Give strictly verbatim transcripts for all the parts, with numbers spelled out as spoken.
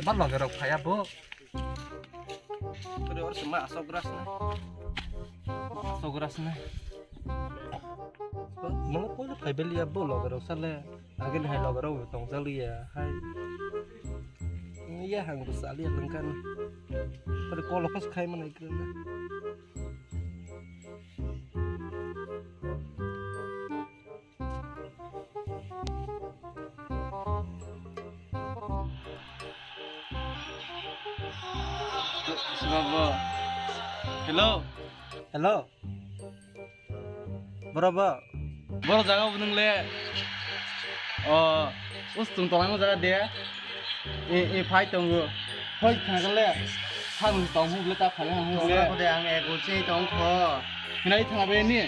Ba loge rok phaya bo. Kore or sima asok gras na. Asok gras na. Mo ko le phai beli ya bo loge rok sale. Agin hai loge rok tong jali ya hai. Iya hang bo sali ya lengkan. Kore kolo kos khai mana ikren. Hello. Hello. Boro bo. Boro jaga bo nung le. O, ustung tongma jaga de. E, e, phai tongo. Hoi, thangkha le. Thang tong hu le, ta phai hang hu le. Tongma ko de, ang ego che tong kho. Hinai thang be ni.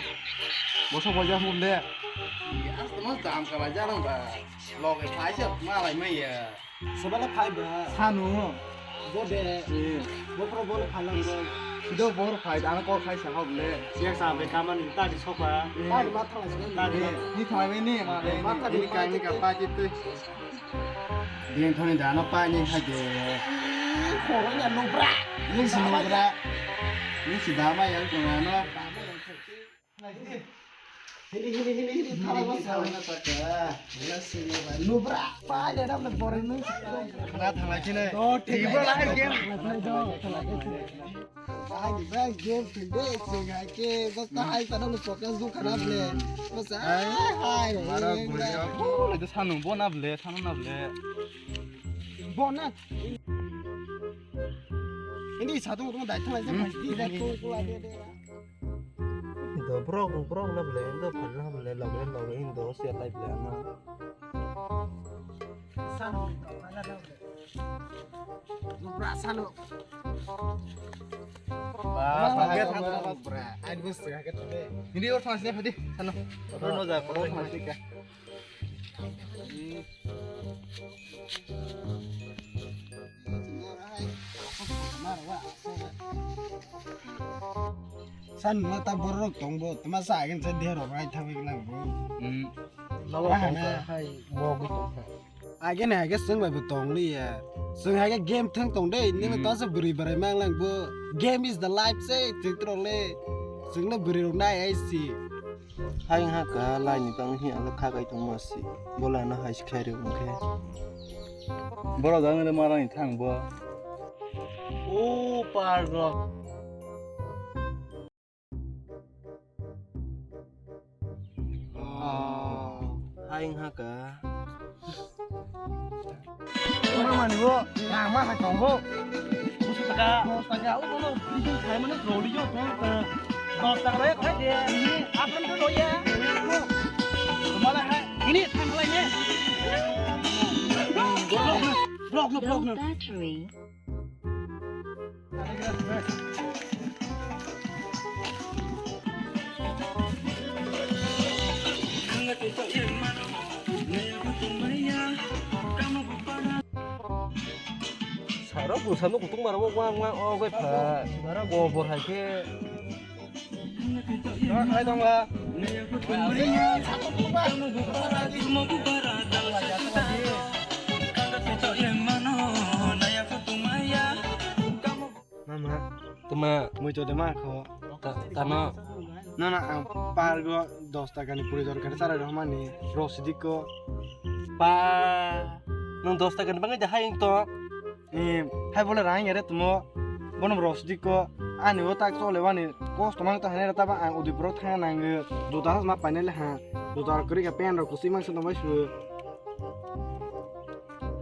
Boso boja hu le. As mo jam ka la jarang ba. Loge phai se ma lai mai ya. Sebala phai ba. Sanu. Bo de. Eh. Bo pro bol phalang bo. Sido bor phai, ana kor khai sa hok le. Siak sa be kaman ta di soka. Eh. Ta di ma thala sini. Ta di. Ni thai be ni ma de. Ma ta di ni ka ni ka pa ti tu. Din thoni da no pa ni ha de. Khoro ya no bra. Ni si no bra. Ni si da ma ya ko na no. Hini, hini, hini, hini, thala bo sa. Nubra, pa, ya, da, bore, nung. Khana thangla chine. Tibra la hai game. Hai, ba, game khinde, sing hai ke, bas ta hai ta nang focus du khana ble. Bas, hai, mara hai, guri. Oh, le sanu bona ble, sanu na ble. Bona. Hindi satu tu dai thangla chine, di dai tu tu ade de. Indo borok, borok na bole, indo phalna bole, loge, loge, indo sia lai bole ano. Bra sano. Ba, ba, ba, ba, ba, bra. Ai, bus ya ke tole. Hindi or thang sini phadi, sano. Kotor no ja, kotor thang sini ka. San ma ta borok tong bo, tama sa agin sa dia rok rai thang ik lang bo. Hmm. Lawa Wah, tong na. Ka hai, mo gwi tong ka. Agin hai ke sung bai bo tong li ya. Sung hai ke game thang tong dei, nini Hmm. Ta sa bri brai mang lang bo. Game is the life se, tik tro le. Sung le bri rok nai ai si. Hai wngkha ka laini bagwi hiya kha kai tongma si. Bo lana hai se khairok hwnkhe. Borok jagani marani thang bo. O pargo. Oh, hai wngkha ka. Mama ni bo, rang ma hai tongo. Busu taka. Dos taka, o bono, bini khai mano roli yo, tong, tong. Dos taka raya khai de, ini, apran to loya. Mala hai, ini, tang lai ne. Blok no, blok no, blok no. Low battery. Saro bwsa no kutung mara wang wang o bai pha. Sara go bor hai khe. Hai dong ba. Mama. Tuma. Mui to de ma kho. Ta-, tano. Na na ang pargo dos taka ni puri dorkar chara rw mani rosidi ko. Pa. Nung dos taka ni bangai de hai to. Em, hai bole rang yare tumo. Bono rosidi ko. Ani o tak chole wani. Kosto mang ta hanere taba ang Udaipur thang nang. Juta has ma painai le ha. Juta kri ka pen ro kusi mang sa tong bai su.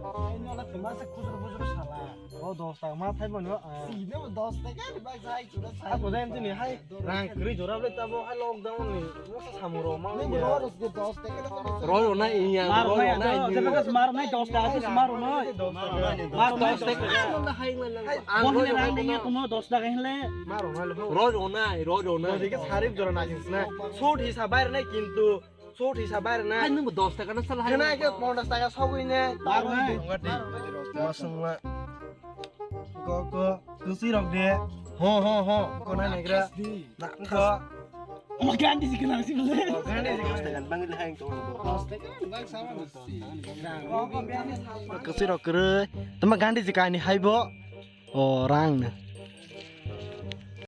Ai no la tuma se khujur bujur sala. O dos taka ma thai mano. Sine bo dos taka ni bak jai chura sai. Ako den tini hai. Rang kri jora ble tabo hai lockdown ni. Mo sa samuro ma. Ni bo dos taka. Roi rona iya. Mar roi rona iya. Jeba kas mar nai dos taka se mar rona. Mar rona dos taka. Hai ang roi rona. Mo hine rang ni tumo dos taka hinle. Mar rona. Roi rona, roi rona. Dike sarik jora na jinsna. Sot hisab bai rona kintu. Sot hisab bai rona. Hai nung dos taka na sala hai. Kena ke pondas taka sogwi ne. Mar rona. Masungma. Go go. Kusi rok de. Ho ho ho. Ko na negra. Na ko. Omo Gandhi ji gwnang si bole. Kwchwirok kwrwi. Tama Gandhi ji kainwi hai bo. O rang no.